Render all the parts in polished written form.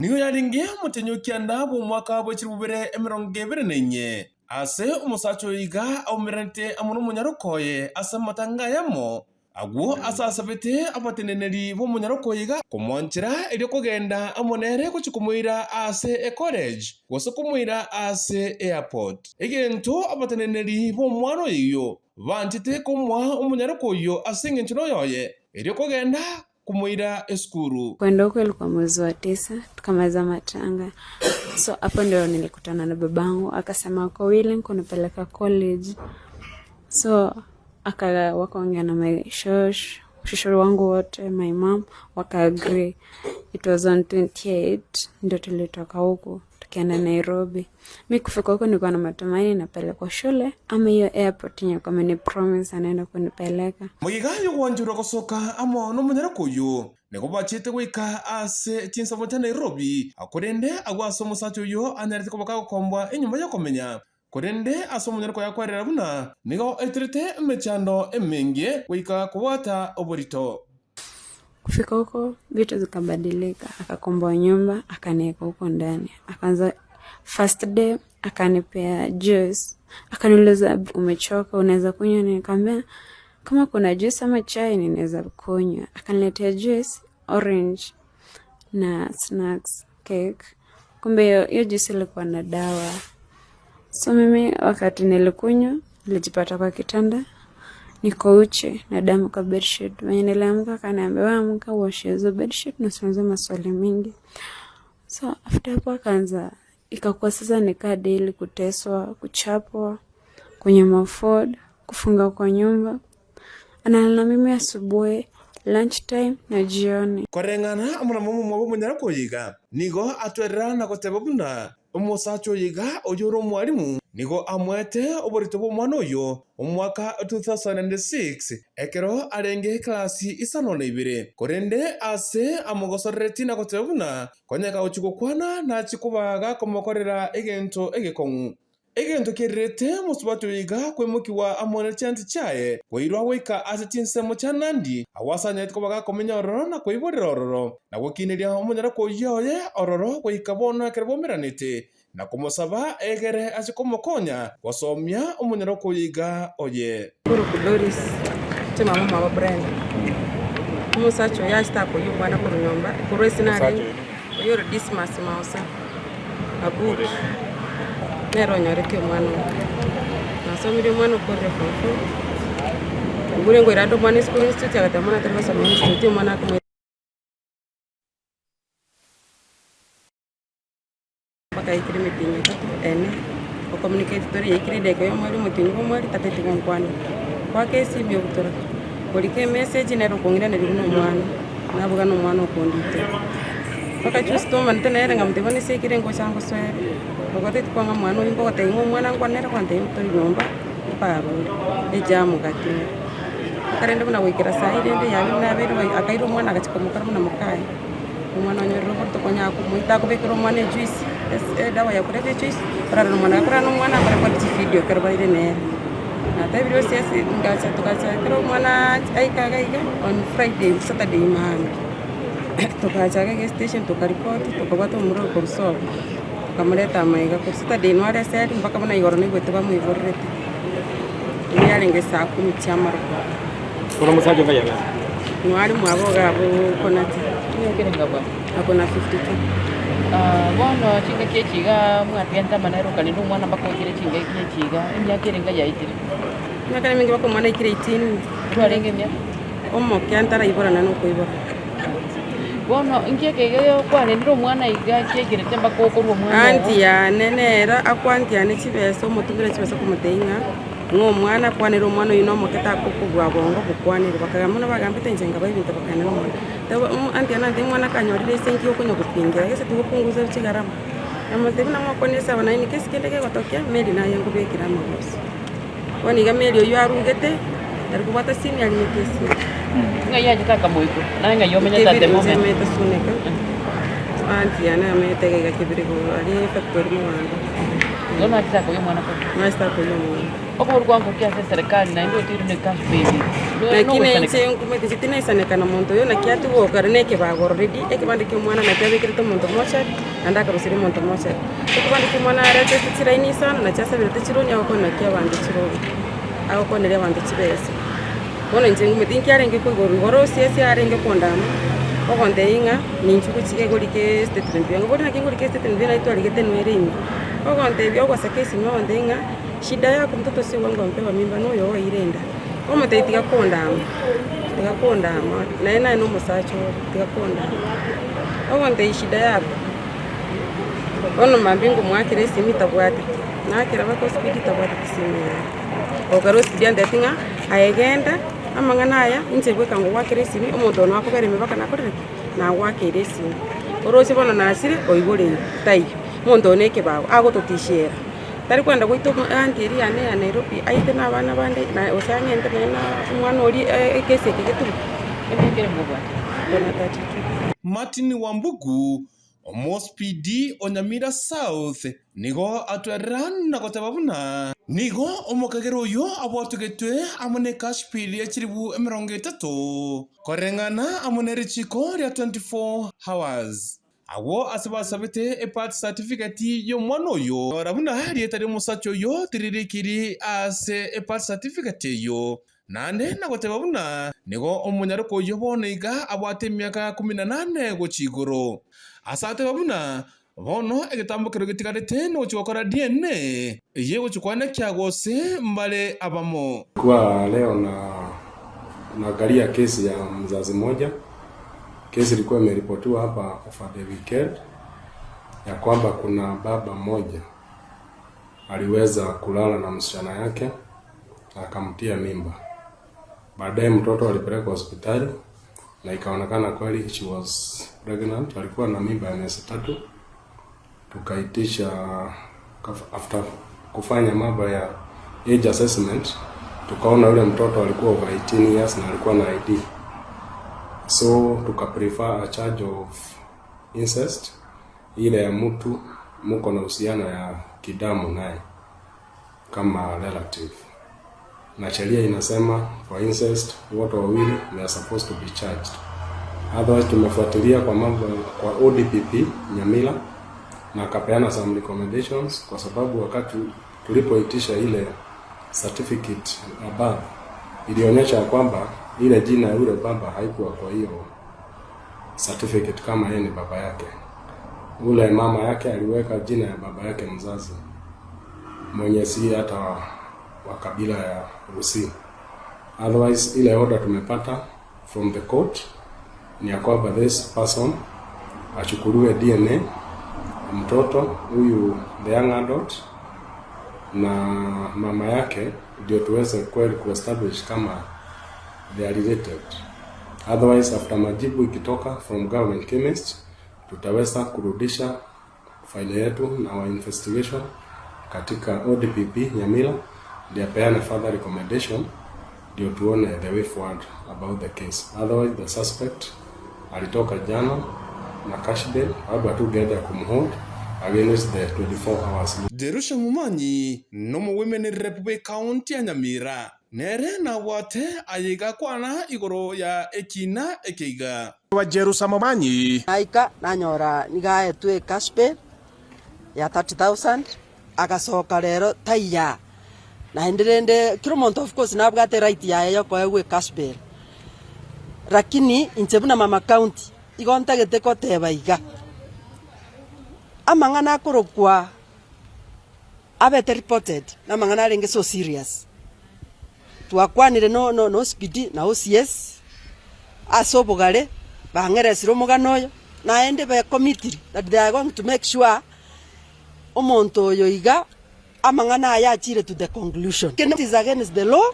Nigo yarenge omotenyi o kianda bw'omwaka bwe chilifu bibere 24, ase omosacha oyo iga aumeranete amo nomonyaroko oye ase amatanga ayamo, agwo ase asabete abateneneri b'omonyaroko oyo iga komwanchera erio kogenda amo nere gochia komoira ase ecollege gose komoira ase airport. Egento abateneneri b'omwana oyio banchete komoa omonyaroko oyio ase engencho noyoye, erio kogenda komoira esukuru. Kwenda huko ilikuwa mwezi wa tisa, tukamaliza matanga. So hapo ndio nilikutana na babangu, akasema ako willing kunipeleka college. So aka wakaongea na my shosh, shosho wangu wote, my mom, waka agree. It was on 28 ndio tulitoka huku tukaenda Nairobi. Mi kufika huko nilikuwa na matumaini napelekwa shule ama hiyo airport yenye alikuwa amenipromise anaenda kunipeleka. Magega y'ogwancherwa gosoka amo nomonyaroko oyio, nigo bachete goika ase chinsemo chia Nairobi, korende agwo ase omosacha oyio anyarete koba kagokomboa enyomba y'okomenya. Korende ase omonyaroko yakwerera buna nigo oeterete emechando emenge goika kobwata oborito. Kufika huko vitu zikabadilika, akakomboa nyumba akanieka huko ndani, akaanza first day akanipea juice, akaniuliza umechoka, unaweza kunywa nini? Nikamwambia kama kuna juice ama chai ninaweza kunywa. Akaniletea juice orange na snacks cake. Kumbe hiyo hiyo juice ilikuwa na dawa. So mimi wakati nilikunywa nilijipata kwa kitanda niko uchi na damu kwa bedsheet. Venye niliamka akaniambia wewe amka uoshe hizo bedsheet na usiulize maswali mingi. So after hapo akaanza ikakuwa sasa nikaa daily kuteswa, kuchapwa, kunyimwa food, kufunga kwa nyumba. Analala na mimi asubuhi, lunch time na jioni. Koreng'ana amo na momomwa bw'omonyara koyiga, nigo atwerera na goteba buna omosacha oyo iga oyore omwalimu nigo amoete oborito bw'omwana oyio omwaka 2006 ekero arenge eklasi isano na ibere. Korende ase amogosoreretie na goteba buna konya gagochia gokwana nachie koba gakomokorera egento egekong'u. Egento kerirete mosubati oyo iga koimokigwa amo ne chianti chiaye, koirwa goika ase chinsemo chia Nandi, agwo ase anyarete koba gakomenya ororo na koiborera ororo, na gokineria omonyaroko oyio oye ororo goika bono ekero baumeranete, na komosaba egere ache komokonya gosomia omonyaroko oyo iga oye. Korokwa Doris, inche mama omwabo Brenda. Omosacha oyo achete akoyia omwana korwa nyomba, korwa ase narenge, oyio ore Dismas Maosa. Abuki nere onyoretie omwana oyo. Nasomirie omwana okorire form four, mbure ngoira ande omwana esukuru institute agateba omwana tari gosoma institute omwana akomoira mpaka yaikire emetienyi etato ene, gocommunicate tore yaikire edageka ya omweri omotienyi bwa omweri tateti gonkwana. Goaka esimi obutora, korika emessage nere okong'iraneria buna omwana, naboga na omwana okonditera. Mpaka juzi twaumanete nere nkamotebia bono ase ekere ngocha ngosoere, ogoteti kwang'a mwana oyio nkogotebia ng'a omwana nkwane nere gwantebia tori nyomba mparure, ejamu gati ere. Mpaka rende buna goikera saii rende yabeire nabeire bai akaira omwana agachia komokora buna mokaye, omwana onyorire oborito konya komoita akobekera omwana ejuice, ase edawa ya kulevya ejuice, orare na omwana, gakorara na omwana akorekodi chividio ekero baire nere. Natebirie ase ase ngacha togacha ekero omwana aika iga iga on Friday Saturday maambia. Togacha iga estation tokaripoti, tokabwata omomura oyo korwa sobo, tokamoreta amaiga korwa Saturday nware eseri mpaka buna igoro naigwete bamoiborerete, eyio yarenge saa kumi chia amarogoba. Bono omosacha onde ayabere. Nware mwabo iga abwo Konate, akona 52. Ah, bono chingaki echi iga mwatigete amanene okarenda omwana mpaka oikire chingaki echi iga, emiaka ere enga yaetire? Emiaka nemenge mpaka omwana aikire 18. Twarenge emiaka? Omokia ntaraibora naende okoibora. Bono inki ekeiga kwarendire omwana iga kiaikerete mpaka okorwa omwana oo? Aunty yane nere akwa aunty yane chibesa omotumire chibesa komotebia ng'a ng'a omwana akwanere omwana oyio nomoke takokobua bongo bokwanere. Bakagamba buna bagambete inche nkaba ebinto bakaenda na omwana. Teba aunty yane antebia omwana akanyorire ase inki okonya gopingira gese tigopunguza chigarama. Namotebia buna mwakwanire ase aba naende kesi kende kegotokia Mary naye nkobekere amagoso. Bono iga Mary oyio arugete, tari kobwata simu arimete esimu. Ng'ai achete akamoigwa, naye ng'ai omenyete ate Inche momene. menyete Suneka, aunty yane amenyete iga iga Kibirigo aria efactory Mobamba. Igo nachete akoyia omwana korwa. Nachete akoyia omwana. Okoborwa kwango ki ase eserekari naende oteirwe ne cash bail? Lakini Nogoisaneka. inche nkumete inche tinaisaneka na monto oyo naki atigoka ore na ekebago already, ekebande kia omwana nakio abekerete omonto mochari, naende akaruseria omonto mochari. Ekebande kia omwana aretete chiraini isano nakio asaberete chironi agokwana naki abanto chironi, agokoneria abanto chibesa. Bono inche nkumete inki arenge koigorwa igoro ase ase arenge kondama, ogontebia ng'a ninchu gochi egorike estatement buya, ngobori naki ngorike estatement buya nari twarigete enwere ime. Ogontebia ogoseka esimi ogontebia ng'a shida yako mtoto sio wangu ampewa mimba noyo oeire enda. Omotebia tiga kondama, tiga kondama naye naye na omosacha ore, tiga kondama. Ogontebia shida yako, bono mambia ngomoakera esimi tabwateti, nakera mpaka osipidi tabwateti simu yaye. Okare osipidi antebetie ng'a aye genda amang'ana aya inche bweka ngogoakera esimi, omonto oyo nakobera emebaka nakorire ki? Nagoakeire esimi. Oroche bono nasire oigoreire, taiyo. Omonto oyo na ekebago, agototishera. Tari kwenda goita aunty eria yane ya Nairobi aite na abana bande na gose ang'ente nonye na omwana oria ekesi eke getume. Emekere mobwate. Bono 32. Martin Wambugu, Omospidi o Nyamira South, nigo atwerera na goteba buna nigo omokegera oyio abwatogetwe amo ne cash bill ya chilifu 30 koreng'ana amo ne richiko ria 24 hours. Agwo ase basabete ebirth certificate y'omwana oyo, rora buna rieta ri'omosacha oyio tiririkiri ase ebirth certificate eyio. Naende nagoteba buna nigo omonyaroka oyio bono iga abwate emiaka ikomi na nane gochia igoro. Ase ateba buna bono egetambo keria getigarete nogochia gokora DNA eyio egochia koanekia gose mbare abamo. Kwa leo na naangalia kesi ya mzazi mmoja. Kesi ilikuwa imeripotiwa hapa over the weekend ya kwamba kuna baba mmoja aliweza kulala na msichana yake na akamtia mimba. Baadaye mtoto alipelekwa hospitali na ikaonekana kweli she was pregnant, alikuwa na mimba ya miezi tatu. Tukaitisha after kufanya mambo ya age assessment, tukaona yule mtoto alikuwa over 18 years na alikuwa na ID, so tuka prefer a charge of incest, ile ya mtu muko na uhusiano ya kidamu naye kama relative, na sheria inasema for incest wote wawili they are supposed to be charged. Otherwise tumefuatilia kwa mambo kwa ODPP Nyamira na akapeana some recommendations, kwa sababu wakati tulipoitisha ile certificate ya birth ilionyesha kwamba ile jina ya yule baba haikuwa kwa hiyo certificate kama yeye ni baba yake. Ule mama yake aliweka jina ya baba yake mzazi mwenye si hata wa kabila ya Gusii. Otherwise ile order tumepata from the court ni ya kwamba this person achukuliwe DNA mtoto huyu the young adult na mama yake ndio tuweze kweli kuestablish kama they are related. Otherwise after majibu ikitoka from government chemist tutaweza kurudisha faili yetu na our investigation katika ODPP Nyamira ndio apeane further recommendation ndio tuone the way forward about the case. Otherwise the suspect alitoka jana na cash bail sababu hatungeweza kumhold against the 24 hours. Jerusha Momanyi nomowomen rep bw'ecounty ya Nyamira, nere nabwate aye gakwana igoro ya ekina eke iga. Wa Jerusa Momanyi. Naika nanyora nigo aetwe ecash bail ya 30,000 agasoka rero taiya. Naende rende kera omonto of course nabwate eright yaye ya okoegwa ecash bail, lakini inche buna mama county igo ntagete koteba iga, amang'ana akorokwa abete reported na amang'ana arenge so serious. Twakwanire no no na OCPD na OCS ase obogare, bang'eresire omogano oyo, naende becommitiri that they are going to make sure omonto oyo iga amang'ana aya achire to the conclusion. It is against the law,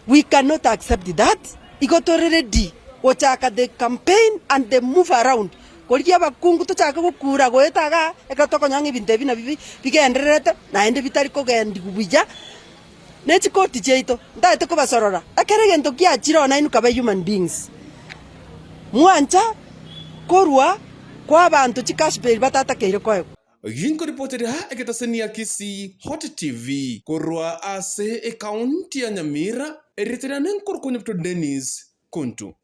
we cannot accept that, igo tore ready gochaka the campaign and the move around korigia abakungu tochake gokura goeta igaa ekero tokonyora ng'a ebinto ebi nabio bigendererete naende bitari kogendigwa buya. Ne chikoti chiaito, ntagete kobasorora, ekero egento kiachire oo nainwe kabe human beings. Mwancha korwa kwa abanto chikashberi batatakeire koegwa. Ginkoripoteria egetaseni ya Kisii Hot TV korwa ase ekaunti ya Nyamira, erieta riane nkorokwa Nyabuto Dennis Kuntu.